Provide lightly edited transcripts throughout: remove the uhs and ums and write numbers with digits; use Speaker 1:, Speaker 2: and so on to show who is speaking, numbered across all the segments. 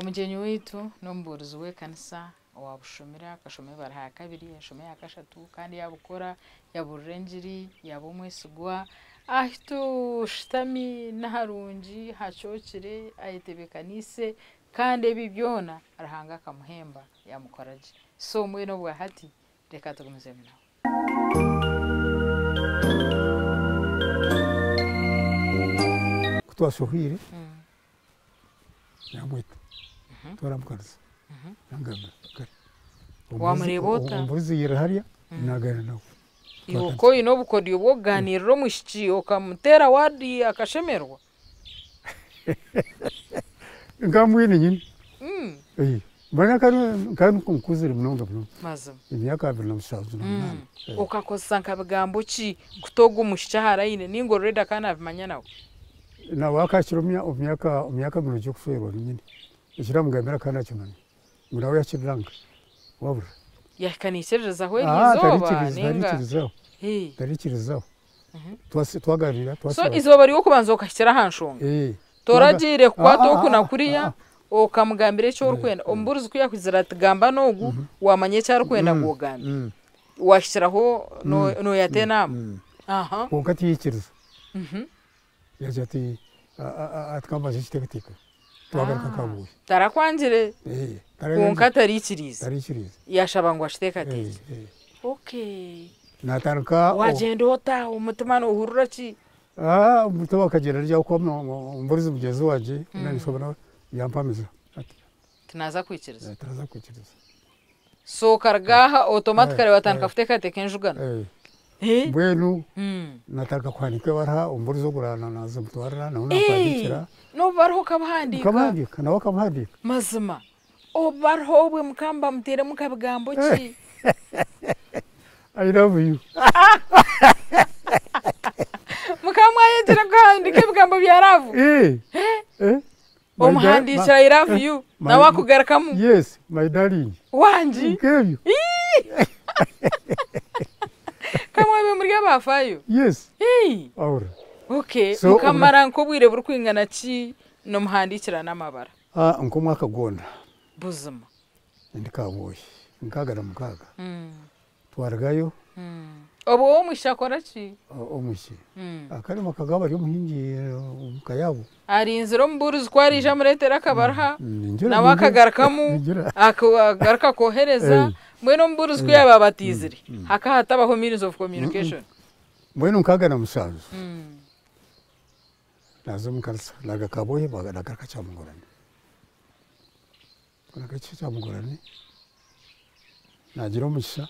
Speaker 1: Omugyenyi waitu n'omubuurizi w'ekanisa owa Bushumira, akashoma ebaruha ya kabiri, yashoma eya kashatu kandi yaabukora, yabuurira engiri, yaaba omwesigwa. Ahu tushutami n'aharungi hacookire, ayetebeekaniise kandi ebi byona Ruhanga akamuhemba yaamukora gye. So mbwenu obwa hati reka tugumizemu nawe.
Speaker 2: Ku twashohwire, Namweta twaramukanisa yangambira kare.
Speaker 1: Wamureeba ota?
Speaker 2: Omubuurizi yairira hariya nagaanira nawe.
Speaker 1: Iwe ku oine obukodyo bw'okugaaniirira omwishiki okamuteera waadi akashemererwa?
Speaker 2: Nkaba mbwine nyine. Mbwenu nkaba nkuzire munonga munonga.
Speaker 1: Mazima.
Speaker 2: Emyaka 27.
Speaker 1: Okakozesa nka bigambo ki kuta ogwo mwishiki aha layini nainga already akaba naabimanya nawe?
Speaker 2: Nawe akahikire omu myaka mirungi y'okushwerwa nyine. Eki naamugambira akaba naakimanya ngu nawe yaakirira nka wabura.
Speaker 1: Yaahika naikiririzaho eryo izooba nainga?
Speaker 2: Tariikiririzaho, tariikiririzaho. Twagaaniira
Speaker 1: So eizooba ry'okubanza okahikira aha nshonga? Toragiire kukwata oku na kuriya okamugambira eki orikwenda? Omubuurizi ku yaakugira ati gamba n'ogu, waamanya eki arikwenda ngu ogambe. Waahikiraho nooyata enaama?
Speaker 2: Kwonka tiyaikiriza. Yaagira ati, ati kambanze nkiteekateekeho, twagaruka Kabwohe.
Speaker 1: Tarakwangire kwonka taraikiriize.
Speaker 2: Taraikiriize.
Speaker 1: Yaashaba ngu akiteekateekye. Okay.
Speaker 2: Naatandika.
Speaker 1: Waagyenda ota? Omutima noohurira ki?
Speaker 2: Omutima gukagyenda nigyo ahabw'okuba omubuurizi mugyenzi wangye ou naanshoma nawe yampamiza ati.
Speaker 1: Tinaaza kwikiriza.
Speaker 2: Tinaaza kwikiriza.
Speaker 1: So okaruga aha automatically watandika kuteekateeka enjugano.
Speaker 2: Mbwenu natandika kuhandiika ebaruha omubuurizi ogwo nazimutwarira nawe nampandiikira.
Speaker 1: N'obubaruha okabuhandiika?
Speaker 2: Nkabuhandiika nawe akabuhandiika.
Speaker 1: Mazima obubaruha obwe mukaba mubamuteiremu nka bigambo ki?
Speaker 2: I love you.
Speaker 1: Mukaba mwayegyire kuhandiika ebigambo bya love? Omuhandiikira I love you nawe akugarukamu?
Speaker 2: Yes my darling.
Speaker 1: Wangi?
Speaker 2: Nk'ebyo.
Speaker 1: Ka mwabaire muri abaafayo?
Speaker 2: Yes. Wahurira.
Speaker 1: Okay, mukamara nk'obwire burikwingana ki nimuhandiikirana amabara?
Speaker 2: Nk'omwaka gwona.
Speaker 1: Buzima.
Speaker 2: Ndi Kabwohe, 66. Twarugayo.
Speaker 1: Obwo we omwishiki akora ki?
Speaker 2: Omwishiki akarema akagaba ari omuhingi omu ka yaabo.
Speaker 1: Arinzire omubuurizi ku ariija amureetere akabaruha, nawe akagarukamu, akagaruka akoohereza, mbwenu omubuurizi ku yaaba abatiizire, hakaba hatabaho means of communication.
Speaker 2: Mbwenu 67 naaza omu kanisa, naaruga Kabwohe naagaruka Kyamugorani. Ku naagahikire Kyamugorani, naagira omugisha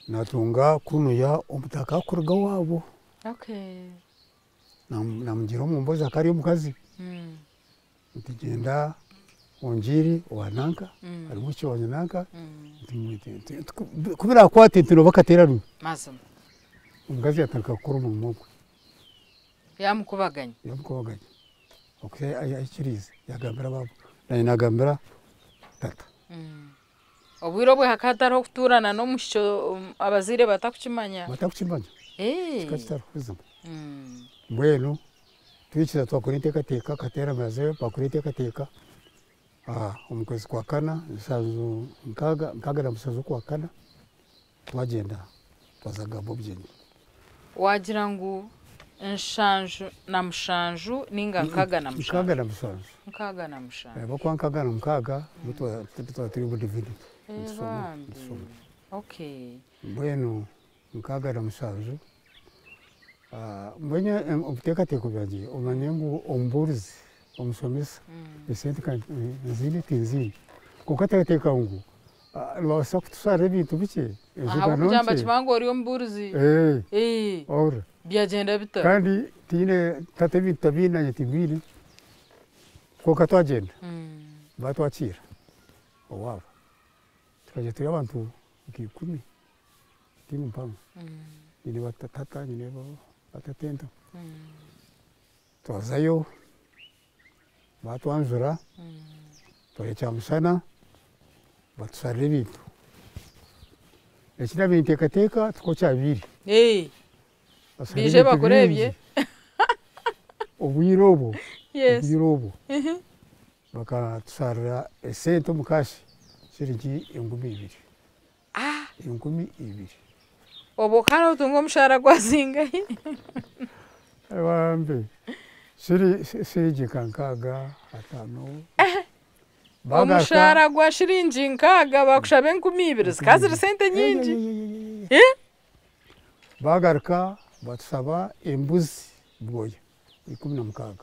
Speaker 2: naatunga kunuya omutaka arikuruga owaabo. Naamugira omu mboozi akaba ari omukazi, nti gyenda ongiire owa nanka, harimu omwishiki wangye nanka, ku biraakwate nti nooba akateeranwa. Omukazi yaatandika kukora omurimo gwe.
Speaker 1: Yaamukubaganya.
Speaker 2: Yaamukubaganya. Okuhitsya ahikiriize yaagambira abaabo naanye naagambira tata.
Speaker 1: Obwire obwe hakaba hatariho kutuurana n'omwishiki abazaire batakukimanya?
Speaker 2: Batakukimanya. Kikaba kitariho buzima. Mbwenu twikiriza twakora enteekateeka Kateera yaazayo baakora enteekateeka omu kwezi kwa kana nshanju nkaaga, 67 z'okwakana Twagyenda twaza kugamba obugyenyi.
Speaker 1: Waagira ngu 77 nainga 67?
Speaker 2: 67.
Speaker 1: 67.
Speaker 2: Ahabw'okuba 66 nibwo twaba turi omu divinity
Speaker 1: nitusoma. Okay.
Speaker 2: Mbwenu 67, mbwenu omu biteekateeko byangye omanye ngu omubuurizi, omushomesa esente nziine tinziine kwonka teekateeka ngu Nibabaasa kutusharira ebintu bikye
Speaker 1: Ahabw'okugira ngu nibakimanya ngu ori omubuurizi.
Speaker 2: Wahurira?
Speaker 1: Byagyenda bita?
Speaker 2: Kandi tihaine tata ebintu tabiine naanye timbiine kwonka twagyenda baatwakiira owaabo tukagyenda turi abantu nka ikumi tiimu mpango nyine batata nyine batatento twazayo Baatwanjura, twarya kyamushana, batusharira ebintu. Eki naabaire ninteekateeka tikwo kyabaire. Bashara
Speaker 1: Baije
Speaker 2: ebintu
Speaker 1: bakureebye.
Speaker 2: bingi. Obwire obwo,
Speaker 1: Yes.
Speaker 2: obwire obwo. Bakatusharira esente omu cash shiringi 2000. 2000.
Speaker 1: Obwo okaba notunga omushahara gwa zingahi?
Speaker 2: Bambi shiringi nka 6, 5.
Speaker 1: Omushahara gwa shiringi 6 bakushaba 2000 zikaba ziri sente nyingi.
Speaker 2: Bagaruka batusaba embuzi bwoya 16.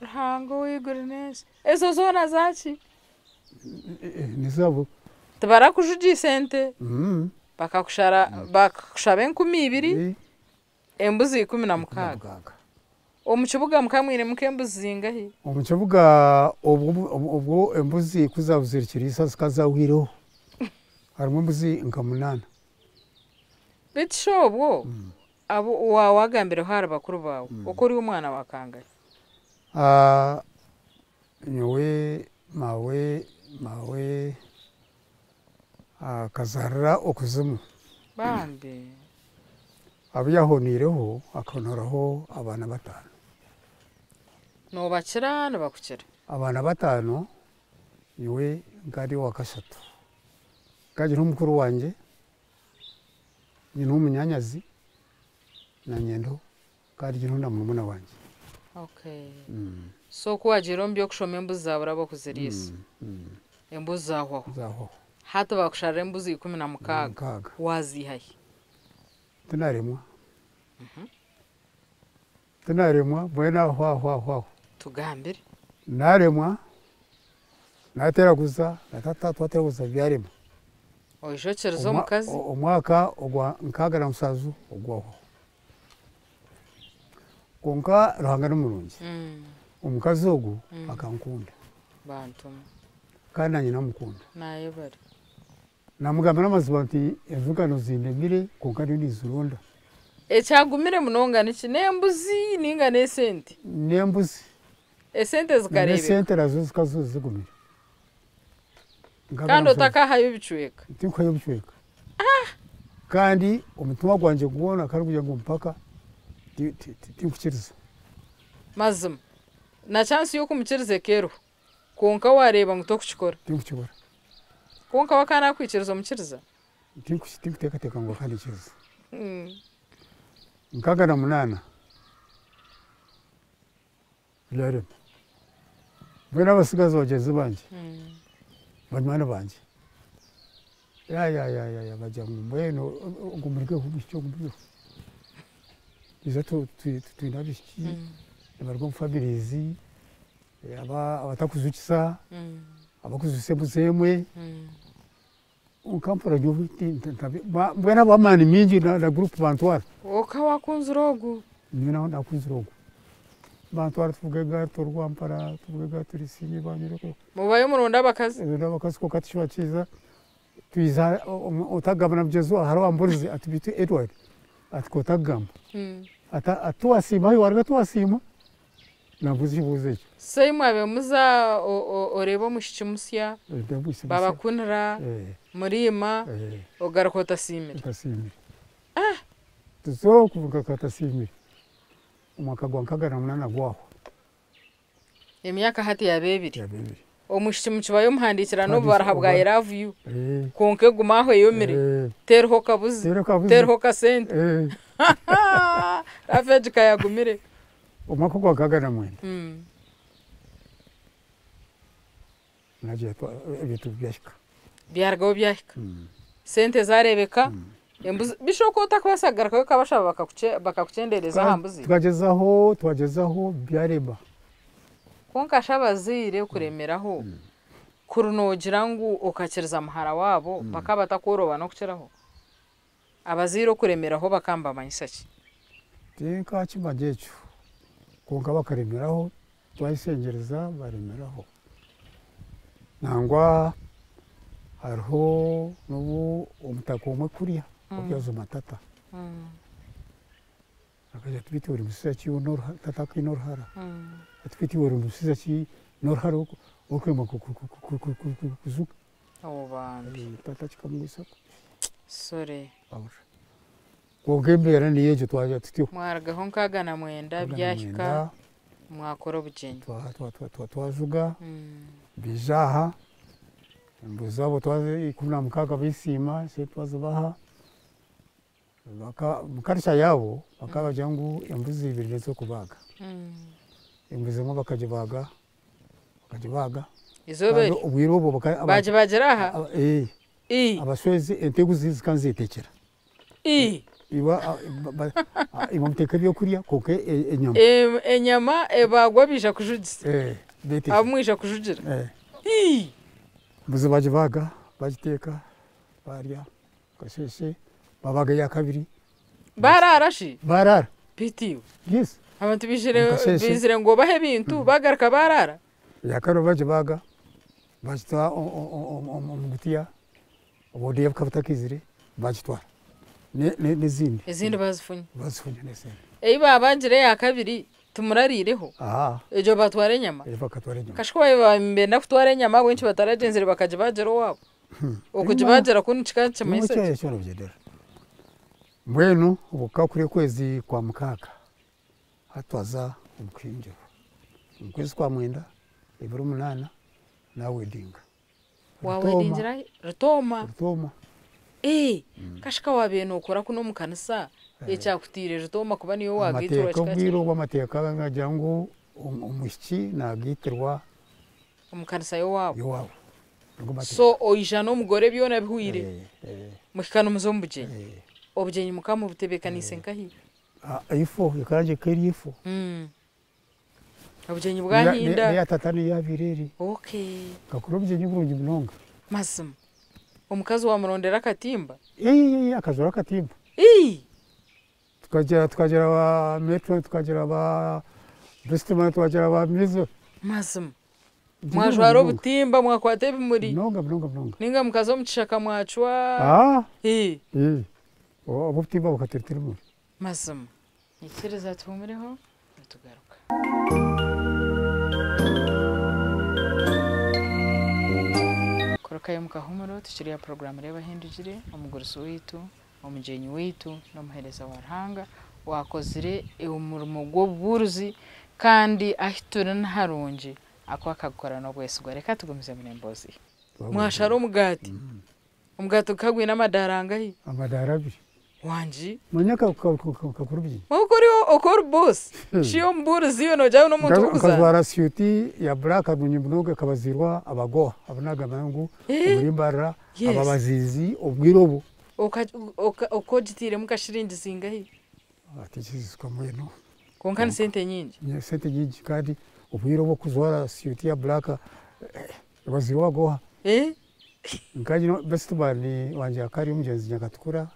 Speaker 1: Ruhanga ow'eiguru n'ensi. Ezo zoona zaki?
Speaker 2: Nizabo.
Speaker 1: Tibarakujugisa ente? Bakakushaba 2000, embuzi 16. Omu kibuga mukamwinemu nk'embuzi zingahi?
Speaker 2: Omu kibuga obwo embuzi kuzabuzirikiriisa zikazahwireho. Harimu embuzi nka 8.
Speaker 1: Beitu shi obwo abo wagambireho ahari bakuru baawe oku ori omwana wa kangahi?
Speaker 2: Nyowe maawe akazarira okuzimu.
Speaker 1: Bambi.
Speaker 2: Abu yahoniireho akahonoraho abaana 5.
Speaker 1: Nobakira nibakukira?
Speaker 2: Abaana 5 nyowe nkandi owa kashatu. Nkagira omukuru wangye, nyine omunyanyazi nanye ndiho kandi nyine na murumuna wangye.
Speaker 1: Okay. So ku wagiire omu by'okushoma embuzi zabura ab'okuziriisa? Embuzi zahwaho?
Speaker 2: Zahwaho.
Speaker 1: Hati bakusharira embuzi 16. Waziihahi?
Speaker 2: Tinaremwa. Tinaremwa mbwenu aho aho aho.
Speaker 1: Tugambire.
Speaker 2: Naremwa, nateraguza, natata twateraguza byarema.
Speaker 1: Oija okiriza omukazi?
Speaker 2: Omwaka ogwa 67 ogwaho. Kwonka Ruhanga ni murungi. Omukazi ogu akankunda.
Speaker 1: Bantuma.
Speaker 2: Kandi nanye namukunda.
Speaker 1: Nayebare.
Speaker 2: Namugambira amazima nti enjugano zindemire kwonka ndiyo ninzironda.
Speaker 1: Ekyagumire munonga niki? N'embuzi ninga n'esente?
Speaker 2: N'embuzi.
Speaker 1: Esente zikareebeka?
Speaker 2: N'esente nazo zikaba zigumire.
Speaker 1: Kandi otakahayo ebicweka?
Speaker 2: Tinkuhayo ebicweka. Kandi omutima gwangye gwona karikugira ngu mpaka tinkukiriza.
Speaker 1: Mazima. Na chance y'okumukiriza ekeeriho. Kwonka wareeba ngu tokukikora?
Speaker 2: Tinkukikora.
Speaker 1: Kwonka we akaba nakwikiriza omukiriza?
Speaker 2: Tinkuteekateeka ngu akanyikiriza. 68 byarema. Mbwenu abasigazi bagyenzi bangye, banywani bangye, ya bagira ngu mbwenu ogu murigeho omwishiki ogu murigeho. Twija twine abaishiki nibaruga omu families abatakujukisa, abakujukisa embuzi emwe. Kwonka mpura nyowe mbwenu ahabw'amaani mingi na group bantwara.
Speaker 1: Okaba wakunzire ogu?
Speaker 2: Nyowe nakunzire ogu. Bantwara tuvuga egaari turi Rwampara, tuvuga egaari turi Sinyi banyereka.
Speaker 1: Mubayo muronda abakazi?
Speaker 2: Muronda abakazi kwonka tikibakiiza. Twiza otagamba na mugyenzi waawe hariho owamburize ati beitu Edward ati k'otagamba. Ati tiwasiima ahi waruga tiwasiima? Nambuuza ekibuuzo ekyo.
Speaker 1: So imwe mwabaire muza oreeba omwishiki musya, babakunira, muriima, ogaruka otasiimire?
Speaker 2: Otasiimire. Tuza okwo ngaruka ntasiimire. Omwaka gwa 68 gwahwa.
Speaker 1: Emyaka hati yaaba 2.
Speaker 2: Yaaba 2.
Speaker 1: Omwishiki mukibayo muhandiikirana obubaraha bwa I love you. Kwonka eguma aho eyomire. Teriho kabuzi, teriho kasente. Love egi kayagumire.
Speaker 2: Omwaka gwa 69. Nagira ebintu byahika.
Speaker 1: Byarugaho byahika. Sente zareebeka. Embuzi bishoboka oku otakubaasa kugarukayo okabashaba bakakukyendeereza aha mbuzi?
Speaker 2: Twagyezaho byarema.
Speaker 1: Kwonka shi abazaire kuremeraho kuri noogira ngu okakiriza muhara waabo bakaba batakworoba n'okukiraho? Abazaire okuremeraho bakaba nibamanyisa ki?
Speaker 2: Tinkakimanya ekyo. Kwonka bakaremeraho twayeshengyereza baremeraho. Nangwa hariho n'obu omutaka omwe kuriya obyazo matata. Akagira ati beitu ori mushaija ki tata akiine oruhara. Ati beitu iwe ori mushaija ki n'oruhara orikwenda kujuga.
Speaker 1: Bambi.
Speaker 2: Tata kikamugwisa kubi.
Speaker 1: Sorry.
Speaker 2: Kwonka embeera niyo egyo twagira tutyo.
Speaker 1: Mwarugaho 69 byahika. Mwakora obugyenyi.
Speaker 2: Twajuga baija aha embuzi zaabo 16 besiima esente twazibaha. Mukarisha yaabo bakaba nibagira ngu embuzi ibiri nez'okubaaga. Embuzi emwe bakagibaaga bakagibaaga.
Speaker 1: Izooba
Speaker 2: Kandi
Speaker 1: eryo?
Speaker 2: Obwire obwo
Speaker 1: Bagibagira aha?
Speaker 2: Abashwezi ente embuzi zikaba nizetekyera. Imwe muteeka ebyokurya kwonka enyama.
Speaker 1: Enyama ebaagwa baija kujugisa.
Speaker 2: Betekyera.
Speaker 1: Abu mwija kujugira.
Speaker 2: Embuzi bagibaaga bagiteeka barya kasheeshe babaga eya kabiri.
Speaker 1: Baraara shi?
Speaker 2: Baraara.
Speaker 1: Beitu iwe.
Speaker 2: Yes.
Speaker 1: Abantu
Speaker 2: Omu kasheeshe.
Speaker 1: baizire ngu obahe ebintu bagaruka baraara?
Speaker 2: Eya kabiri bagibaaga bagita omu butiya obudeeya bukaba butakaizire bagitwara n'ezindi.
Speaker 1: Ezindi bazifunya.
Speaker 2: Bazifunya n'ezindi.
Speaker 1: Ei baabagire eya kabiri timurariireho? Egyo batwara enyama?
Speaker 2: Bakatwara enyama.
Speaker 1: Kasha ku baabaire nibenda kutwara enyama ahabw'enki bataragyenzire bakagibagira owaabo? Okugibagira kunu kikaba nikimanyisa ki?
Speaker 2: Ekyo nogyendera. Mbwenu obwo kukaba kuri okwezi kwa 6 hati twaza omu kuhingirwa. Omu kwezi kwa 9 ebiro 8 nawedinga.
Speaker 1: Wawedingira hi? Rutooma?
Speaker 2: Rutooma.
Speaker 1: Kasha ka waabaire nookora kunu omu kanisa, ekyakutiire Rutooma kuba niyo waagaitirwa
Speaker 2: Amateeka
Speaker 1: kikaba
Speaker 2: obwire obwo amateeka nigagira ngu omwishiki naagaitirwa
Speaker 1: Omu kanisa y'owaabo.
Speaker 2: Y'owaabo. Nigo mateeka.
Speaker 1: So oija n'omugore byona bihweire, muhika nimuza omu bugyenyi. Obugyenyi mukaba mubutebeekaniise nkahi?
Speaker 2: Ifo ekaba eri ifo.
Speaker 1: Obugyenyi bwahinda.
Speaker 2: N'eya tata niyo yabiire eri. Nkakora obugyenyi burungi munonga.
Speaker 1: Mazima. Omukazi wamurondera akatimba?
Speaker 2: Akajwara akatimba. Tukagira ba matron, tukagira ba bestman, tukagira ba mizo.
Speaker 1: Mazima. Mwajwara obutimba mwakwata ebimuri.
Speaker 2: Munonga munonga munonga.
Speaker 1: Ninga mukaza omu kishaka mwacwa.
Speaker 2: Obutimba bukatureetera ebimuri.
Speaker 1: Mazima. Nyikiriza tuhumireho nitugaruka. Korokayo mukahumuro tukiri aha puroguraamu Reeba Ahindugire, omugurusi waitu, omugyenyi waitu n'omuheereza wa Ruhanga owakozire omurimo gw'obubuurizi kandi ahu turi ni harungi ahakuba akagukora n'obwesigwa. Reka tugumizemu n'emboozi. Mwashara omugaati? Omugaati gukaba gwine amadaara angahi?
Speaker 2: Amadaara 2.
Speaker 1: Wangi.
Speaker 2: Manya nkakora obugyenyi.
Speaker 1: Oku ori boss, shi omubuurizi iwe noogira ngu n'omuntu w'okuzaana?
Speaker 2: Nkajwara suit ya black nungi munonga ekabaziirwa abagoha abu nagamba ngu omuri Mbarara ababaziizi obwire obu.
Speaker 1: Oku ogitiiremu nka shiringi zingahi?
Speaker 2: Tikiziswa mbwenu.
Speaker 1: Kwonka ni sente nyingi.
Speaker 2: Ni sente nyingi kandi obwire obu okujwara suit ya black ebaziirwe abagoha. Nka bestman wangye akaba ari omugyenzi Nyakatukura,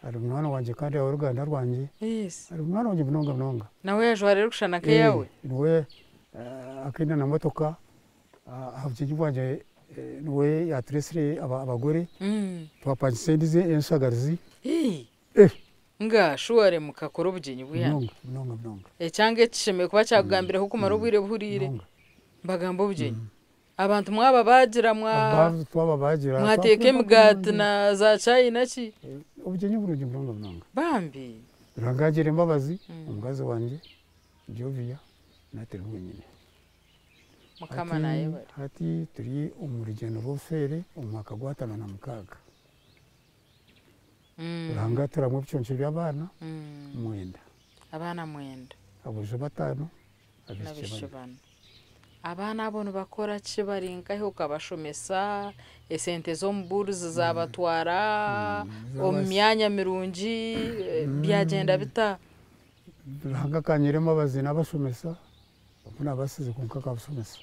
Speaker 2: ari munywani wangye kandi ow'oruganda rwangye, ari munywani wangye munonga munonga.
Speaker 1: Nawe yajwara erikushushana nk'eyaawe?
Speaker 2: Niwe akaine na motoka aha bugyenyi bwangye niwe yatureesire abagore twapangisa endiijo enshagarizi.
Speaker 1: Nga shuware mukakora obugyenyi bwihana.
Speaker 2: Munonga munonga munonga.
Speaker 1: Ekyanga eki kishemereire kuba kyakugambireho kumara obwire buhuriire.
Speaker 2: Munonga.
Speaker 1: Mbagamba obugyenyi. Abantu mwaba bagira
Speaker 2: Twaba bagira.
Speaker 1: Mwateeka emigaati na za chai naki?
Speaker 2: Obugyenyi burungi munonga munonga.
Speaker 1: Bambi.
Speaker 2: Ruhanga agira embabazi omukazi wangye Jovia naturi wenyine.
Speaker 1: Mukama nayebare.
Speaker 2: Hati turi omu rugyendo rw'obushwere omu mwaka gwa 56. Ruhanga aturamu ebiconco by'abaana 9.
Speaker 1: Abaana 9.
Speaker 2: Aboojo 5, abaishiki
Speaker 1: N'abaishiki
Speaker 2: 4.
Speaker 1: 4. Abaana abo nibakora ki bari nkahi okabashomesa, esente z'omubuurizi zabatwara omu myanya mirungi, byagyenda bita?
Speaker 2: Ruhanga akanyera embabazi nabashomesa, obu nabasize kwonka akabashomesa.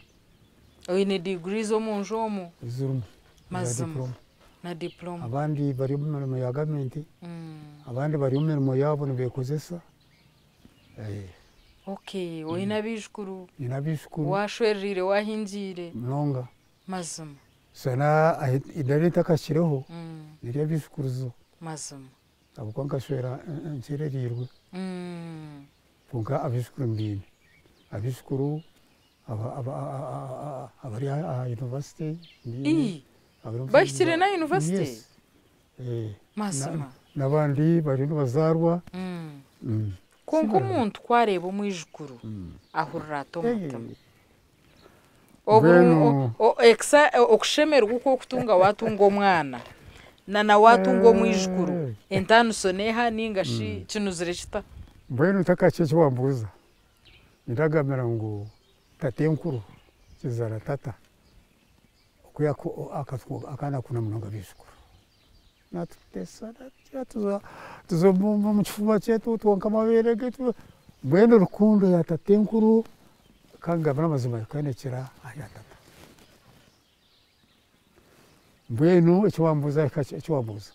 Speaker 1: Oine degrees omu nju omu?
Speaker 2: Zirimu.
Speaker 1: Mazima.
Speaker 2: Diploma.
Speaker 1: Na diploma.
Speaker 2: Abandi bari omu mirimo ya gavumenti, abandi bari omu mirimo yaabo nibeekozesa.
Speaker 1: Okay, oine abaijukuru?
Speaker 2: Nyine abaijukuru.
Speaker 1: Washwererire wahingiire?
Speaker 2: Munonga.
Speaker 1: Mazima.
Speaker 2: Shana idara etakashireho niryo abaijukuru.
Speaker 1: Mazima.
Speaker 2: Ahabw'okuba nkashwera nkyereriirwe. Kwonka abaijukuru mbiine. Abaijukuru abari aha university mbiine.
Speaker 1: Bahikire na university?
Speaker 2: Yes.
Speaker 1: Mazima.
Speaker 2: N'abandi bariyo nibazaarwa.
Speaker 1: Kwonka omuntu ku areeba omwijukuru ahurira ata omu mutima? Okushemererwa oku orikutunga waatunga omwana na waatunga omwijukuru entaaniso neeha nainga shi kinuzire kita?
Speaker 2: Mbwenu ntakakye eki wambuuza, nindagambira ngu tatenkuru kizaara tata oku akaba nakunda munonga abaijukuru. Natutesa tuza omu kifuba kye twonka amabeere ge. Mbwenu rukundo ya tatenkuru kangambire amazima ekaba nekira aha ya tata. Mbwenu eki wambuuza eki wambuuza,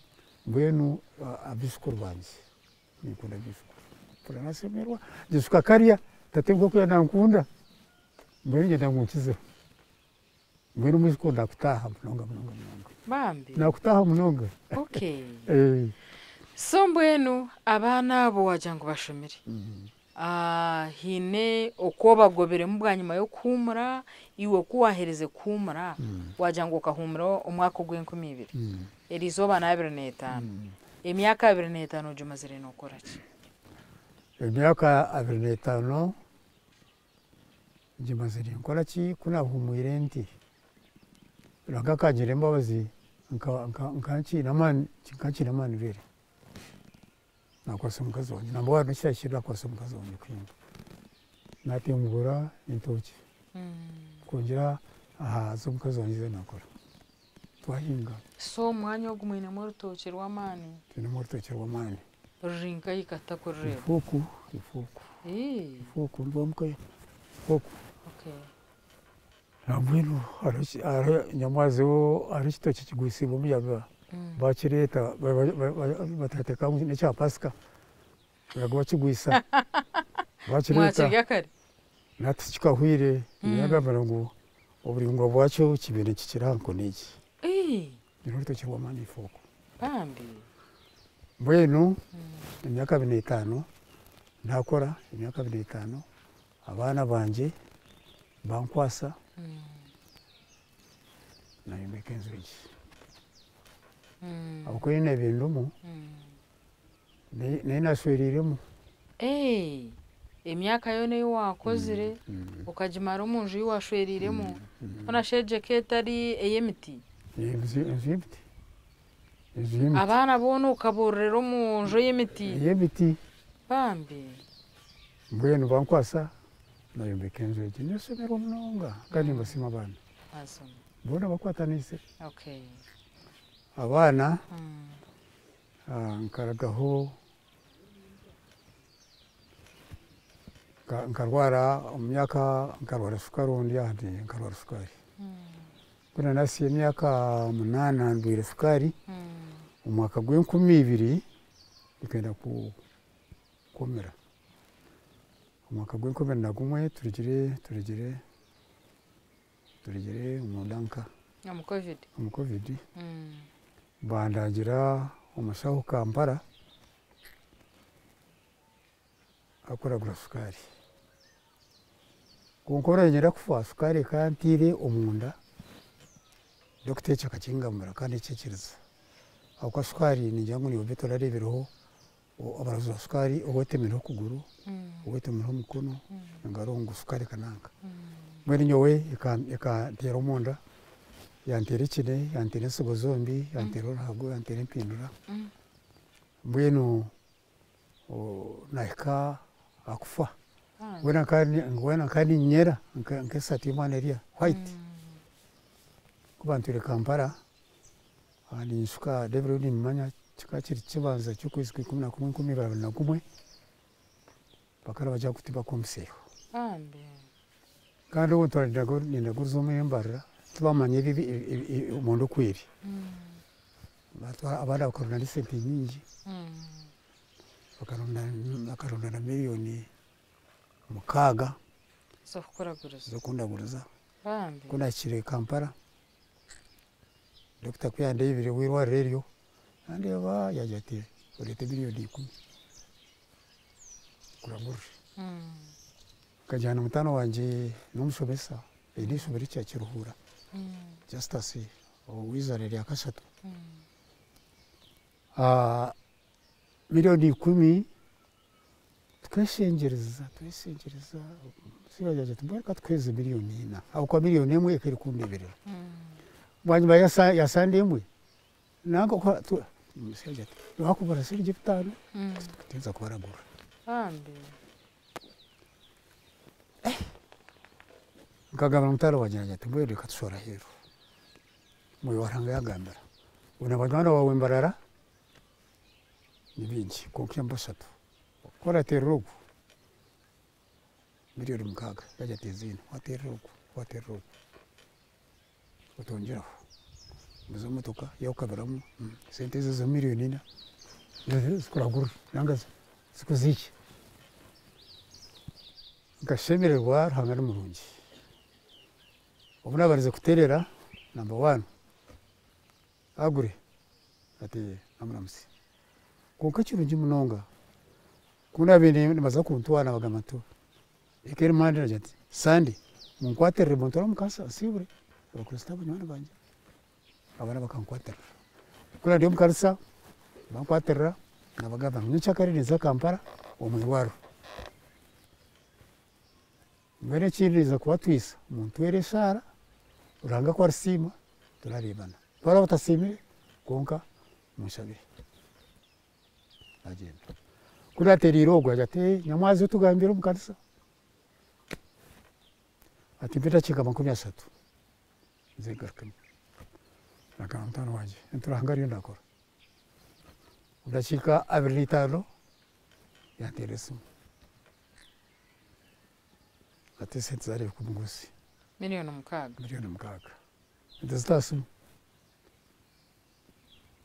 Speaker 2: mbwenu abaijukuru bangye, ninkunda abaijukuru, mpurira nashemererwa, nyijuka kariya tatenkuru oku yaabaire nankunda, mbwenu niinyenda ngu nkizeho. Mbwenu omwijukuru nakutaaha munonga munonga munonga.
Speaker 1: Bambi.
Speaker 2: Nakutaaha munonga.
Speaker 1: Okay. So mbwenu abaana abo wagira ngu bashomire. Haine oku obagobiremu bwanyima y'okuhuumura, iwe ku waaherize kuhuumura, wagira ngu okahuumura omwaka ogw'enkumi ibiri, eriizooba n'abiri n'etaano, emyaka 25 ogimazire nookora ki?
Speaker 2: Emyaka 25 ngimazire ninkora ki? Ku naahuumwire nti, Ruhanga akangirira embabazi nka nkiine amaani nka nkiine amaani really. Naakwasa omukazi wangye, nangwa n'ekirahikire naakwasa omukazi wangye kuhinga. Naatemgura entookye kwongyera aha z'omukazi wangye ezi naakora. Twahinga.
Speaker 1: So omwanya ogu mwinemu orutookye rw'amaani?
Speaker 2: Twinemu orutookye rw'amaani.
Speaker 1: Ruri nkahi katakurureeba?
Speaker 2: Ifuuku, ifuuku. Ifuuku nirwo ifuuku. Nambwenu hariho nyamwazo hariho ekitookye kigwisiibwe omuyaga bakireeta bateekateeka ngu n'ekya pasika baraga bakigwisa bakireeta.
Speaker 1: Mwakirya kare?
Speaker 2: Nahati kikahwire nagambira ngu oburaingwa bwakyo kibaire nikikira aha nkoni egi. Nyine orutookye rw'amaani ifuuku.
Speaker 1: Bambi.
Speaker 2: Mbwenu emyaka 25 naakora emyaka 25, abaana bangye bankwasa nayombeka enju egi. Ahabw'okuba ei naabiire ndimu nayi naashwereiremu.
Speaker 1: Emyaka yoona ei waakozire okagimara omu nju ei waashwereiremu, hoona shi egyo eka etari ey'emiti?
Speaker 2: Enju y'emiti, enju y'emiti.
Speaker 1: Abaana boona okaboororera omu nju ey'emiti?
Speaker 2: Ey'emiti.
Speaker 1: Bambi.
Speaker 2: Mbwenu bankwasa nayombeka enju egi neshemererwa munonga kandi nimbasiima abaana. Boona bakwataniise. Abaana nkaragaho nkarwara omu myaka nkarwara shukaari ahandi nkarwara shukaari. Ku naahitsya emyaka 8 ndwire shukaari, omu mwaka gw'enkumi ibiri ekenda kumira. Omwaka gw'enkumi ibiri na gumwe turugire turugire turugire omu ndanka.
Speaker 1: Omu Covid?
Speaker 2: Omu Covid. Bandangira omushaho Kampala arikuragura shukaari. Kwonka obu niinyenda kufa shukaari ekaba yantiire omunda, dokita ekyo akakingambira kandi nakiikiriza. Ahabw'okuba shukaari ningira ngu naiwe orareebireho abarozi ba shukaari oweteemireho okuguru, oweteemireho omukono, engaro ngu shukaari ekananka. Mbwenu nyowe ekanteera omunda, yanteera ekine, yanteera ensigo zombi, yanteera oruhago, yanteera empindura. Mbwenu nahika aha kufa. Mbwenu nkaba niinyera nk'esaati y'omwana eriya white. Ku bantwire Kampala, ninyijuka n'ebiro nimbimanya kikaba kiri kibanza ky'okwezi kwa 11 2021, bakaba nibagira ngu tibakwombiseyo. Kandi obu nindaguriza omuri Mbarara tibamanya omunda oku eri. Abaana bakaronda n'esente nyingi, bakaronda na miliyoni 6 z'okundaguriza. Ku naahikire Kampala, dokita ku yandeebire ow'eirwariro eryo, yandeeba yaagira ati oreete miliyoni 10 nkuragurire. Nkajyana mutaano wangye n'omushomesa aine eishomero rya Kiruhura, Justus ow'eizaara rya kashatu. Miliyoni 10 Tukeshengyereza tweshengyereza omushaija yaagira ati mbwenu ka tukuheereze miriyoni ina ahabw'okuba miriyoni emwe ekaba erikundeeberera. Bwanyima ya sande emwe nanka omushaija ati waakubara shiringi 5 tituza kubaragurira.
Speaker 1: Bambi.
Speaker 2: Nkagambira mutare wangye naagira nti mbwenu reka tushore aheeru. Omwoyo wa Ruhanga yangambira ngu na banywani baawe mbarara ni baingi kwonka imwe bashatu ku orateerera ogu 6,000,000 yaagira ati ezi ina, waateerera ogu, waateerera ogu otongyereho nguza emotoka y'okukabiramu sente ezo eza 4,000,000 zikuragurire ninga zikuziikye. Nkashemererwa Ruhanga ni murungi. Obu naabarize kuteerera namba one agure ati namuramutsya. Kwonka ekirungi munonga ku naabaire nibaza kuntwara nabagamba nti eka eri Monday nagira nti Sunday munkwatirire muntware omu kanisa nsiibure abakristaayo banywani bangye abaana bakankwatirira. Ku naabaire ndi omu kanisa bankwatirira nabagamba ngu nyenkyakare ninza Kampala omu irwariro. Mbwenu ekindi ninza kubatwisa muntwere eshaara Ruhanga ku arisiima turareebana. Ku baraba batasiimire kwonka munshabire. Naagyenda. Ku naateereire ogwo yaagira ati nyamwazi otugambire omu kanisa ati mpa edakiika 30 nze ngarukemu. Nagamba mutaano wangye nti Ruhanga ariyo naakora. Omu dakiika 25 yanteerera esimu ati esente zaareebeka omuguzi.
Speaker 1: 6,000,000.
Speaker 2: 6,000,000. Ente zita aha simu.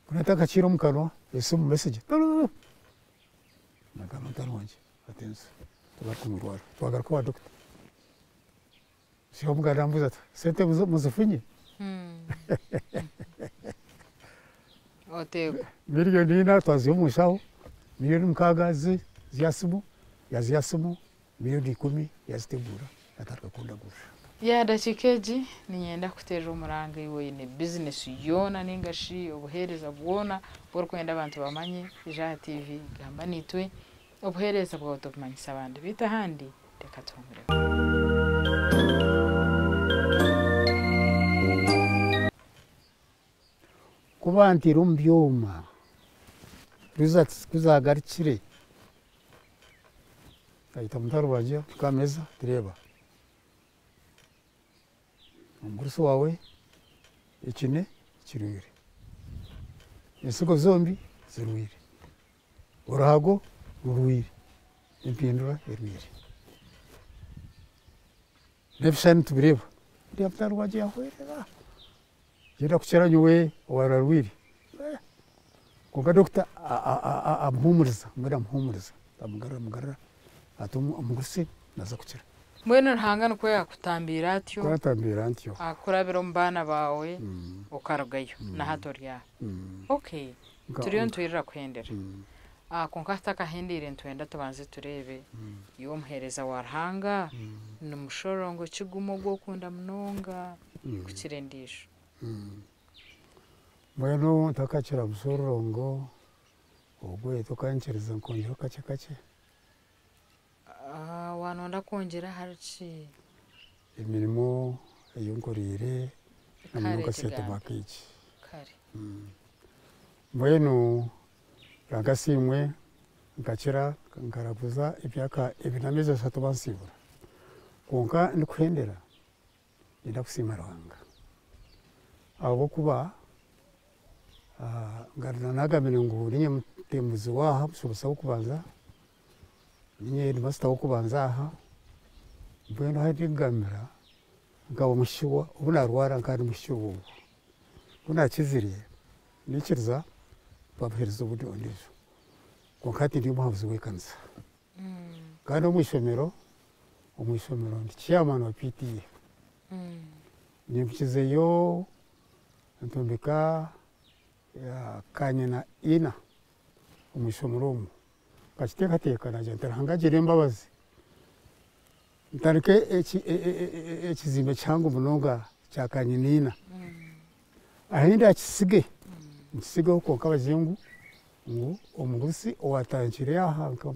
Speaker 2: Ku naatakakiire omu kanwa esimu message nagamba mutaano wangye ati nza tugaruke omu irwariro twagaruka owa dokita. Omushaija nambuuza ati sente muzifunye?
Speaker 1: Oteekwa.
Speaker 2: 4,000,000 twaziiha omu nshaho, 6,000,000 z'aha simu, yaziiha aha simu, 10,000,000 yaziteguura yatandika kundagurira.
Speaker 1: Ya dakiika egi niinyenda kukuteerera omuranga iwe oine bizinesi yoona ninga shi obuheereza bwona obu orikwenda abantu bamanye, ija aha TV gamba naitwe obuheereza bwawe tubumanyise abandi beitu ahandi reka tuhumureho.
Speaker 2: Ku banteire omu byoma results ku zaagarukire nayeta mutare wangye mpika aha meeza nti reeba omugurusi waawe ekine kirwire, ensigo zombi zirwire, oruhago rurwire, empindura erwire. N'ebishushani nitubireeba, ndeeba mutare wangye yahwerera, gyenda kukira nyowe owaararwire. Kwonka dokita amuhuumuriza, mbwenu amuhuumuriza, amugarura amugarura ati omugurusi naaza kukira.
Speaker 1: Mbwenu Ruhanga nikwo yaakutambiire atyo.
Speaker 2: Nikwo yantambiire antyo.
Speaker 1: Kurabira omu baana baawe okarugayo na hati ori aha. Okay, turiyo nitwirira kuhendera. Kwonka tutakahendeire nitwenda tubanze tureebe iwe omuheereza wa Ruhanga ni mushororongo ki gumwe ogu okunda munonga kukira endiijo?
Speaker 2: Mbwenu ntakakira mushororongo ogwe tokankiriza nkongyeraho kakye kakye.
Speaker 1: Waanonda kwongyera ahari ki?
Speaker 2: Emirimo ei nkoreire na munonga
Speaker 1: Kare
Speaker 2: seeti egi.
Speaker 1: Kare.
Speaker 2: Mbwenu Ruhanga asiimwe nkakira nkaraguza emyaka 2 n'ameezi 3 bansiibura. Kwonka ndikuhendera niinyenda kusiima Ruhanga ahabw'okuba nagambire ngu niinye mutembuzi waaha omushomesa w'okubanza, niinye headmaster w'okubanza aha, mbwenu ahu ndikugambira nkaba omushiki obu naarwara nkaba ndi mushiki woowo. Ku naakizire niikiriza baampereza obundi ondiijo. Kwonka hati ndi omuhabuzi w'ekanisa. Kandi omwishomero ndi chairman wa PTA. Nyimukizeyo ntombeka kanyina ina omwishomero omu. Nkakiteekateeka naagira nti Ruhanga agire embabazi ntandike ekizimbe kihango munonga kya kanyina ina. Ahi ndakisige nkisigeho kwonka bagire ngu Ngu omugurusi owaatandikire aha nka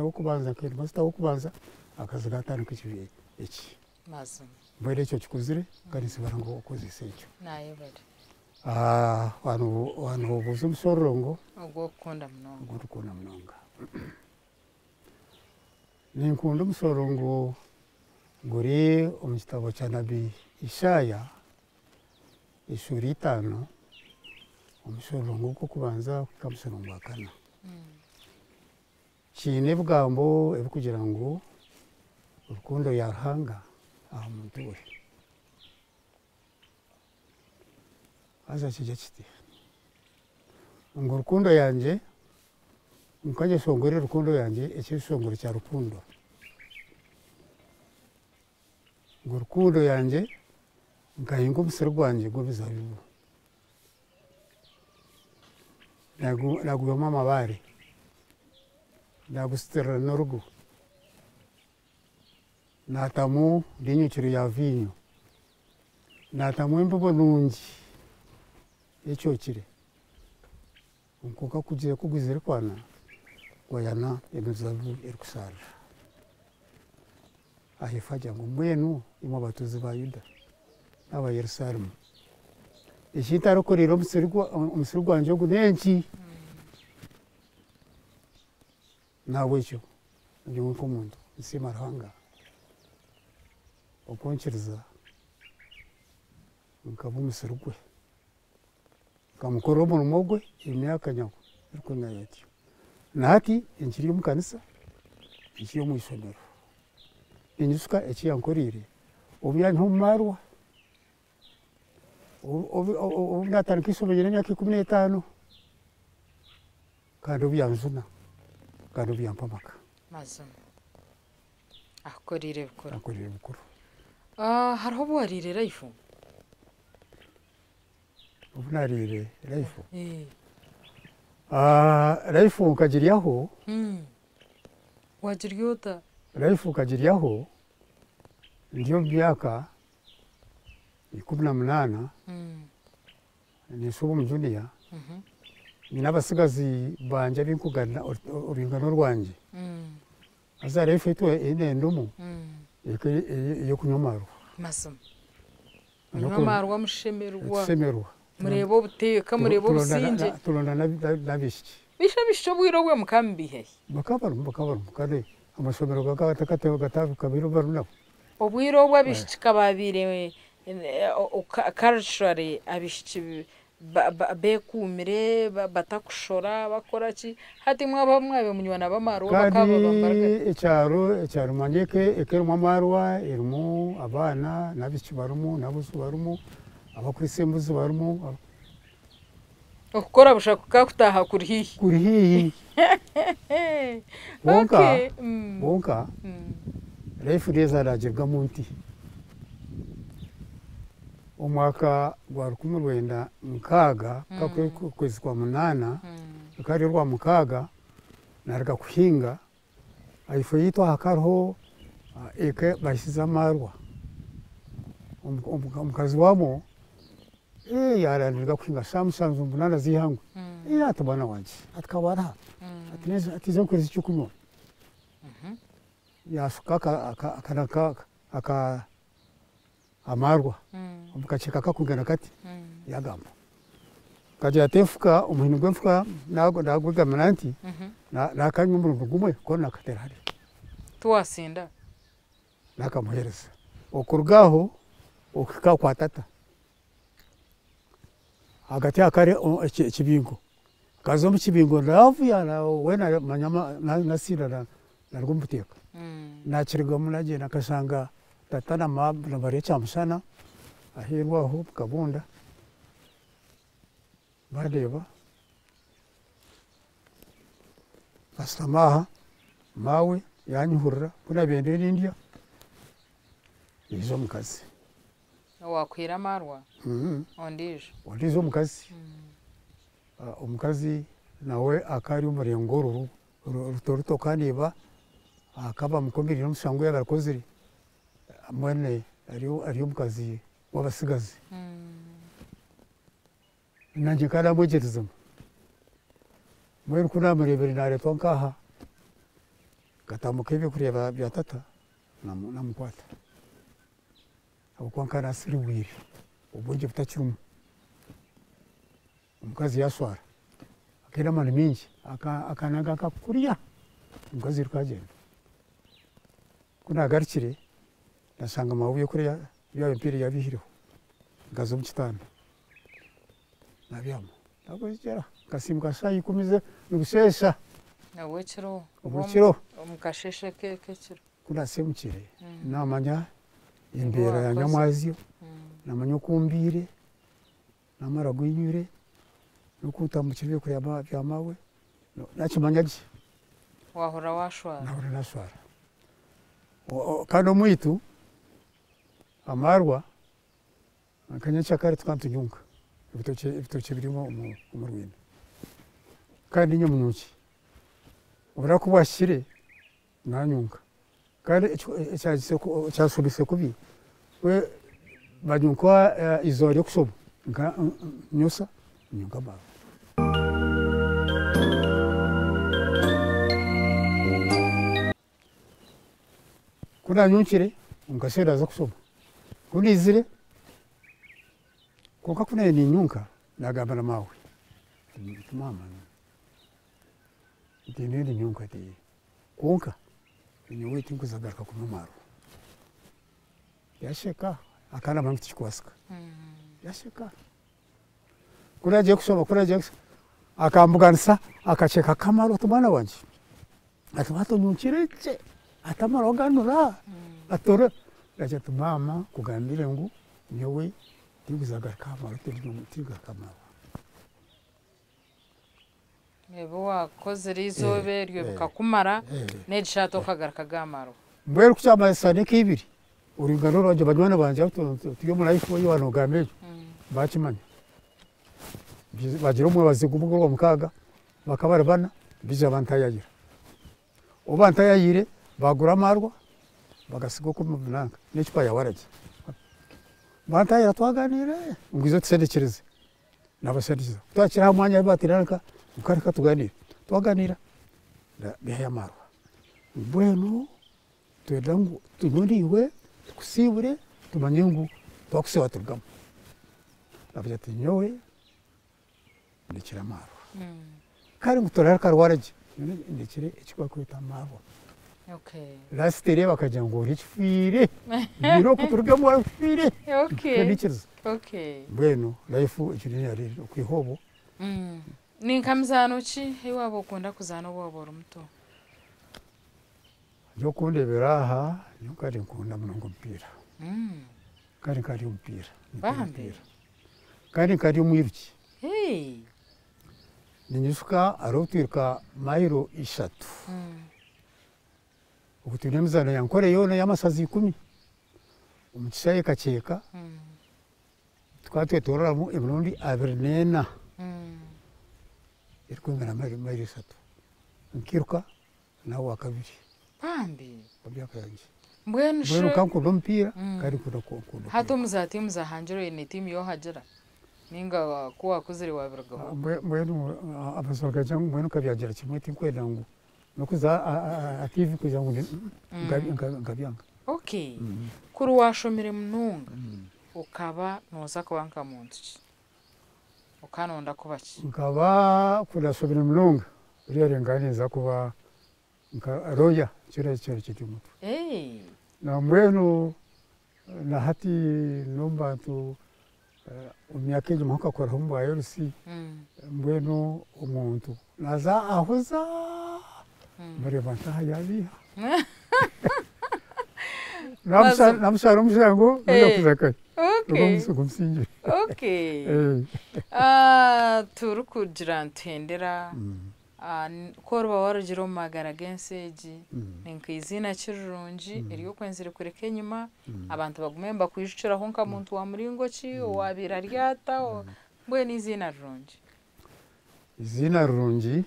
Speaker 2: w'okubanza nka heedimasita w'okubanza akaza yaatandika ekibiina eki.
Speaker 1: Mazima.
Speaker 2: Mbwenu ekyo kikuzire kandi ninsiima Ruhanga okozesa ekyo.
Speaker 1: Nayebare.
Speaker 2: Noobuuza omushororongo.
Speaker 1: Ogw'okukunda munonga.
Speaker 2: Ogu ndikukunda munonga. Ninkunda omushororongo guri omu kitabo kya nabi Ishaaya eshuura 5, omushororongo gw'okubanza kuhika aha mushororongo gwa kana. Kiine ebigambo ebirikugira ngu rukundo ya Ruhanga aha muntu we. Haza kigira kiti ngu rukundo yangye nkanyeshongore rukundo yangye ekyeshongoro kya rukundo. Ngu rukundo yangye nkahinga omusiri gwangye gw'emizabibu. Nagwihamu amabaare, nagusitirira n'orugo, naatamu n'enyukyiro ya viinyo, naatamu embibo nungi ekyokire. Kwonka kugwizire kwana, gwayana emizabibu erikushaarira. Ahaifo agira ngu mbwenu imwe abatuuzi ba Yuda n'aba Yerusaalemu, eki ntarikuriira omusiri gwangye ogu n'enki? Nahabwekyo nyowe nk'omuntu nsiima Ruhanga okunkiriza nkaba omusiri gwe, nkamukorera omurimo gwe emyaka erikwingana etyo. Na hati nkiri omu kanisa, nkiri omu ishomero, ninyijuka eki yankoreire obu yanyiha omu maarwa, obu naatandika ishomero nyine emyaka 15, kandi obu yanjuna, kandi obu yampa amaka.
Speaker 1: Mazima. Akukoreire ebikuru.
Speaker 2: Ankoreire ebikuru.
Speaker 1: Hariho obu wariire life?
Speaker 2: Obu naariire life? Life nkagiryaho.
Speaker 1: Wagirya ota?
Speaker 2: Life nkagiryaho ndi omu myaka 18, ninshoma omu junior, nyine abasigazi bangye abinkugana orwingano rwangye. Haza life ei nendimu ey'okunywa amaarwa.
Speaker 1: Mazima. Munywa amaarwa mushemererwa.
Speaker 2: Tushemererwa.
Speaker 1: Mureeba obuteeka, mureeba obusingye.
Speaker 2: Turonda n'abaishiki.
Speaker 1: Bisha abaishiki obwire obwe mukamubiiha hi?
Speaker 2: Bakaba barimu kandi amashomero gakaba gatakabaire barimu nabo.
Speaker 1: Obwire obwo abaishiki kababaire culturally abaishiki bekuumire batakushora bakora ki, hati mwaba mwabaire munywa nabo amaarwa bakaba
Speaker 2: Kandi ekyaro manya eka erimu amaarwa, erimu abaana n'abaishiki barimu n'abaishiki barimu, abakuriisa embuzi barimu.
Speaker 1: Okukora busha kukakutaaha kuri haihi.
Speaker 2: Kuri haihi. Kwonka life neeza naagirwamu nti. Omwaka gwa 1960, okwezi kwa 8, rukaba ruri orwa 6, naruga kuhinga, ahaifo yaitu aha hariho eka bahisize amaarwa. Omukazi waamwo yarandiruga kuhinga shaaha 7, 8 z'eihangwe. Ati mwana wangye, ati kabaraha, ati iza nkuhereze ekyokunywa. Yaashuka amaarwa omu kakyeka kakwingana kati, yagamba. Nkagira ati enfuka, omuhini gw'enfuka nagwegamira nti, nakanywa omurundi gumwe koona nakateera hariya.
Speaker 1: Tiwasinda?
Speaker 2: Nakamuheereza. Okuruga aho okuhika kwa tata, ahagati hakaba hariho ekibingo. Nkaza omu kibingo naavuya weena manya nasinda naruga omu buteeka. Nakirugamu nagyenda nkashanga tata na maama nibarya kyamushana aheeru aho omu kabunda, bandeeba, bashutama aha, maawe yanyihurira ku naabiire ndiyo nindya, haija omukazi.
Speaker 1: Owaakuhaire amaarwa? Ondiijo?
Speaker 2: Ondiijo omukazi. Omukazi nawe akaba ari omurengo oru ruto ruto kandi iba akaba amukomereire omushango ogu yaabaire akozire, mbwenu ari omukazi w'abasigazi. Nanye nkaba namwegyerizemu. Mbwenu ku naamureebire naareetwa nk'aha, nkatambuka ebyokurya bya tata naamukwata ahabw'okuba nkaba naasiribwire obwengye butakirimu. Omukazi yaashwara akaine amaani maingi akanaga nka kuriya, omukazi yairuka yaagyenda. Ku naagarukire naashanga maawe ebyokurya ebi yampiire yaabiihireho, nkaza omu kitanda naabyama naagwejegyera nkasiimuka shaaha ikumi nibusheesha.
Speaker 1: Obw'ekiro?
Speaker 2: Obw'ekiro.
Speaker 1: Omu kasheeshe k'ekiro.
Speaker 2: Ku naasemukire naamanya embeera ya nyamwazyo, naamanya oku mbiire, n'amara agu nywire, n'oku ntambukire ebyokurya bya maawe, naakimanya gye.
Speaker 1: Waahurira waashwara?
Speaker 2: Naahurira naashwara. Kandi omwaitu amaarwa nka nyenkyakare tukaba nitunyunga ebitookye biri omu rwina kandi niinye munyungi. Obunaku ku bwahikire nanyunga kandi ekyanshobise kubi banyunga eizooba ry'okushoma nyosa nyunga amaarwa. Ku naanyunkire omu kasheeshe naaza kushoma, ku naizire kwonka ku naabaire niinyunka naagamba na maawe nti maama nti ndiyo niinyunka nti kwonka nyowe tinkuza kugaruka kunywa amaarwa. Yasheka akaba naamanya ngu tikikubaasika, yasheka. Ku naagiire kushoma ku naagiire kushoma akambuganisa akakyeka k'amaarwa ati mwana wangye ati waaba onyunkire gye ati amaarwa ganura ati ore naagira nti maama nkugambire ngu nyowe tinkuza kugaruka aha maarwa tinkugaruka aha maarwa.
Speaker 1: Ebi waakozire eizooba eryo bikakumara, n'egi shaaha tokagaruka aga maarwa.
Speaker 2: Mbwenu ku kyamara eshaaha nka ibiri, orwingano rwangye banywani bangye abu turi omu life ei waaba noogamba egyo, baakimanya. Baagira omwebazo gumwe gw'Orwamukaaga, bakaba bari bana, baija bantaayaayira. Obu bantaayaayire, baagura amaarwa, bagasiga okwo omu nanka n'ecupa ya waragi. Bantaayaayira twagaaniira, ngu ijo tusendekyereze. Naabashandikiza. Ku twahikire aha mwanya ahu baateire nka ngu reka tugaaniire, twagaaniira baihayo amaarwa. Mbwenu nitwenda ngu tunywe naiwe tukusiibure tumanye ngu twakusiiba turugamu. Naagira ati nyowe ndekire amaarwa. Kare ngu turaare karwara gye, nyowe ndekire eki barikweta amaarwa. Last year bakagira ngu ori ekifiire, irooko turugemu ofiire. Nkabikiriza. Mbwenu life ekyo niyo yaabaire eri okwiha obwo.
Speaker 1: Ni nka mizaano ki ei waaba okunda kuzaana obu waaba ori muto?
Speaker 2: Nyowe okundeebera aha, nyowe nkaba ninkunda munonga omupiira. Kandi nkaba ndi omupiira.
Speaker 1: Bambi.
Speaker 2: Kandi nkaba ndi omwiruki. Ninyijuka hariho obu twiruka mayiro ishatu. Obwo twine emizaano ya Nkore yoona ey'amashaza ikumi omu kishaayi Kakyeka. Tukaba nitwetororamu emirundi 24 erikwingana mayiro ishatu. Nkiruka naaba owakabiri.
Speaker 1: Bambi.
Speaker 2: Omu myaka yangye.
Speaker 1: Mbwenu shi.
Speaker 2: Mbwenu nkaba nkunda omupiira kandi nkunda kwiruka.
Speaker 1: Hati omu za tiimu za Hangiro oine tiimu ei ohagira? Nainga ku waakuzire waabirugaho?
Speaker 2: Mbwenu amazima gagira ngu mbwenu nkabyangira kimwe tinkwenda ngu n'okuza aha tiivi kugira ngu nkabyanga.
Speaker 1: Okay. Kuri waashomire munonga, okaba nooza kuba nka muntu ki? Okaba nooyenda kuba ki?
Speaker 2: Nkaba ku naashomire munonga, really nkaba ninza kuba nka lawyer nikyo kyabaire kiri omu mutwe. Nambwenu na hati n'omu bantu omu myaka enyima nkakoraho omu bwa LC, mbwenu omuntu naaza ahuza mureeba ntaaha yaabiiha. Naamushara omushango noija kuza nkahi? Nigwo musingye.
Speaker 1: Turikugira nituhendera, ku oriba waarugire omu magara g'ensi egi, ni nk'eiziina ki rirungi eri okwenzire kureka enyima, abantu bagume nibakwijukiraho nka muntu wa muringo ki, owaabaire ari ata, mbwenu eiziina rirungi?
Speaker 2: Eiziina rirungi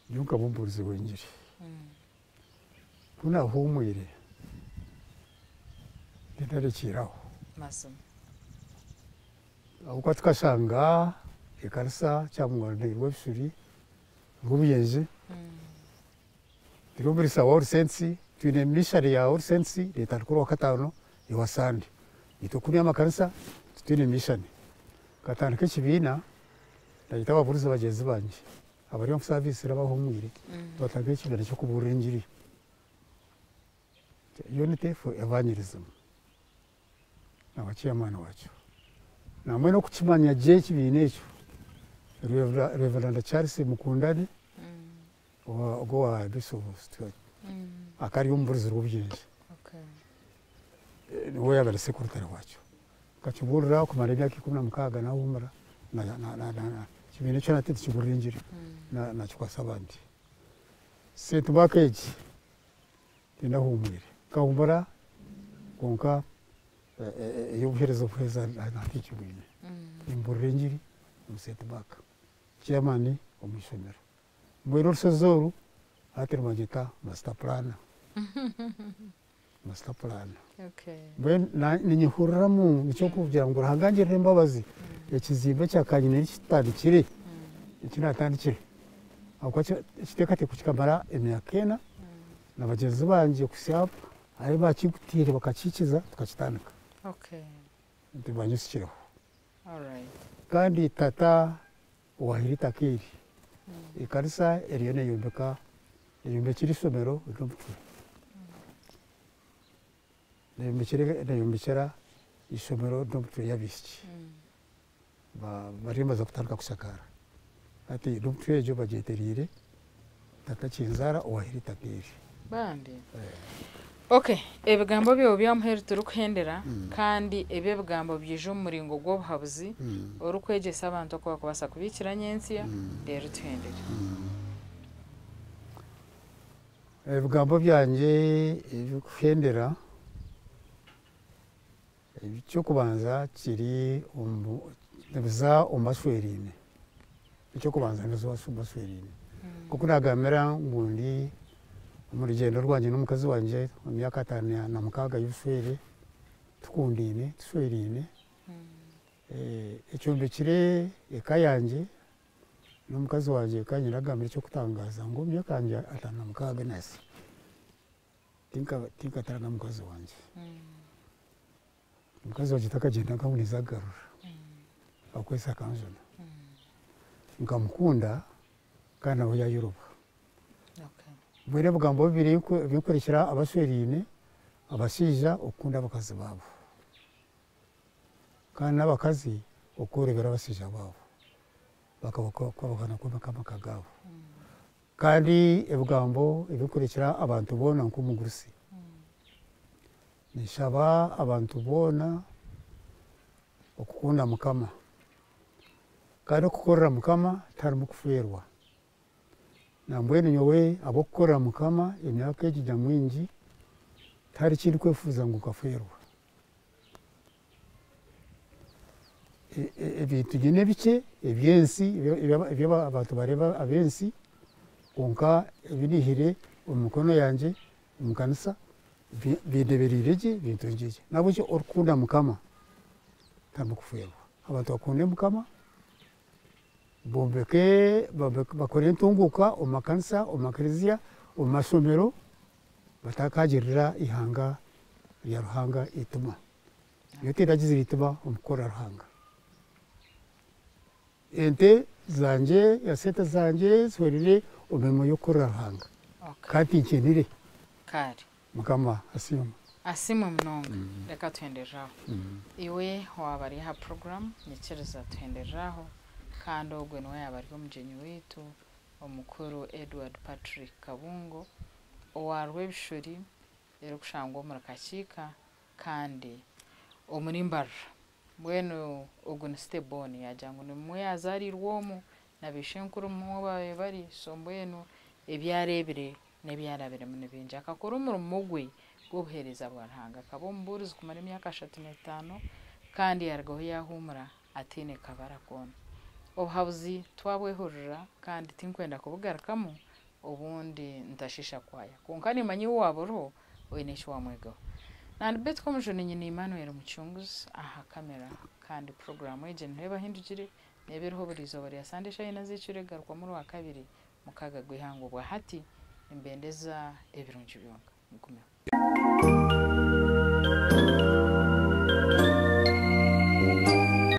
Speaker 2: nyowe nkaba omubuurizi w'engiri. Ku naahuumwire, tindarekiire aho.
Speaker 1: Mazima.
Speaker 2: Ahabw'okuba tukashanga Ekanisa Kyamungwani Rwebishuuri Rwobuyenje. Turi omuriisa wa All Saints, twine mission ya All Saints netandika orwakataano ehwa Sunday. Itwe kunu amakanisa titwine mission. Nkatandika ekibiina nayeta ababuurizi bagyenzi bangye abari omu service n'abahumwire twatandika ekibiina ky'okubuurira engiri. Unity for Evangelism. Naba chairman wakyo. Nambwenu okukimanya gye ekibiina ekyo, Rev. Charles Mukundane ogwo owa Bishop Stuart akaba ari omubuurizi Rwobugyenje. Niwe yaaba ari secretary wakyo. Nkakibuurira okumara emyaka 16 naahumura. Ekibiina ekyo hati tikibuurira engiri, nakikwasa abandi. St. Mark egi tindahumwire. Nkahumura kwonka ey'obuheereza obuheereza ntakiibwine. Nimbuurira engiri omu St. Mark. Chairman omu ishomero. Mbwenu orushozi oru hati nibagyeta master planner. Master planner. Mbwenu ninyehuriramu nikyo kugira ngu Ruhanga angirire embabazi ekizimbe kya kanyina ekitandikire eki natandikire. Ahabw'okuba ekiteekateeko kikamara emyaka 4 na bagyenzi bangye kuhitsya ahu bakigutiire bakakikiza tukakitandika. Tibanyesikireho. Kandi tata owahaire eitaka eri, ekanisa eriyo neyombeka, eyombekire eishomero ry'omutura. Neyombekyera eishomero ry'omutura ry'abaishiki. Bariyo nibaza kutandika kushakaara. Hati n'omutura egyo bagyetereire tata Kinzaara owahaire eitaka eri.
Speaker 1: Bambi. Okay, ebigambo byawe by'amuheru turikuhendera kandi ebi ebigambo byija omu muringo gw'obuhabuzi orikwegyesa abantu oku bakubaasa kubiikira nyentsya reero tuhendere.
Speaker 2: Ebigambo byangye ebikuhendera, ekyokubanza kiri nibiza omu bashweriine. Ekyokubanza nibiza omu bashweriine. Nk'oku nagambira ngu ndi omu rugyendo rwangye n'omukazi wangye omu myaka 56 y'obushwere, tukundiine, tushweriine. Ekyombekire eka yangye n'omukazi wangye kandi nagambira eky'okutangaaza ngu omu myaka yangye 56 nasi tinkatara na mukazi wangye. Omukazi wangye takagyendaga ngu niiza kugarura ahabw'okwezi akanjuna. Nkamukunda kandi nawe yayoroba. Mbwenu ebigambo bibiri ebikurekera abashweriine, abashaija okukunda abakazi baabo kandi n'abakazi okworobera abashaija baabo bakabona kwombeka amaka gaabo. Kandi ebigambo ebikurekera abantu boona nk'omugurusi, ninshaba abantu boona okukunda Mukama kandi okukorera Mukama tiharimu kufeerwa. Nambwenu nyowe ahabw'okukorera Mukama emyaka egi nyamwingi tihariho eki ndikwefuuza ngu nkafeerwa. Ebintu nyine bikye eby'ensi ebi abantu bareeba ab'ensi kwonka ebi niihire omu mikono yangye omu kanisa bindebereire gye bintungire gye. Nahabwekyo orikukunda Mukama tiharimu kufeerwa. Abantu bakunde Mukama, bombeke, bakore entunguuka omu makanisa, omu makereziya, omu mashomero batakagirira eihanga rya Ruhanga eitima. Nyowe tindagizire eitima omu kukora Ruhanga. Ente zangye, esente zangye zihwerire omu mirimo y'okukorera Ruhanga. Kandi tinkyenire. Mukama asiimwe.
Speaker 1: Asiimwe munonga. Reka tuhenderere aho. Iwe waaba ori aha puroguraamu nyikiriza tuhenderere aho kandi ogwe niwe yaaba ari omugyenyi waitu omukuru Edward Patrick Kabungo owa Rwebishuri erikushangwa omuri Kakiika kandi omuri Mbarara. Mbwenu ogu ni Stebon yaagira ngu nimwo yaazaariirwe omu na baishenkuru nimwo baabaire bari so mbwenu ebi areebire n'ebi arabiremu ni bingi. Akakora omurimo gwe gw'obuheereza bwa Ruhanga. Akaba omubuurizi kumara emyaka 35 kandi yarugaho yaahumura ataine kabara koona. Obuhabuzi twabwehurira kandi tinkwenda kubugarukamu obundi ntashiisha kwaya. Kwonka nimanya iwe waaba oriho oine eki wamwegaho. Nandi Beti Komujuni nyina Emmanuel Mucunguzi aha kamera kandi puroguraamu egi niho ebahindukire. Neeba eriho buri izooba rya Sande eshaaha ina z'ekiro egarukwamu Orwakabiri mukaaga gw'eihangwe. Obwa hati nimbendeza ebirungi byonka. Mugumeho.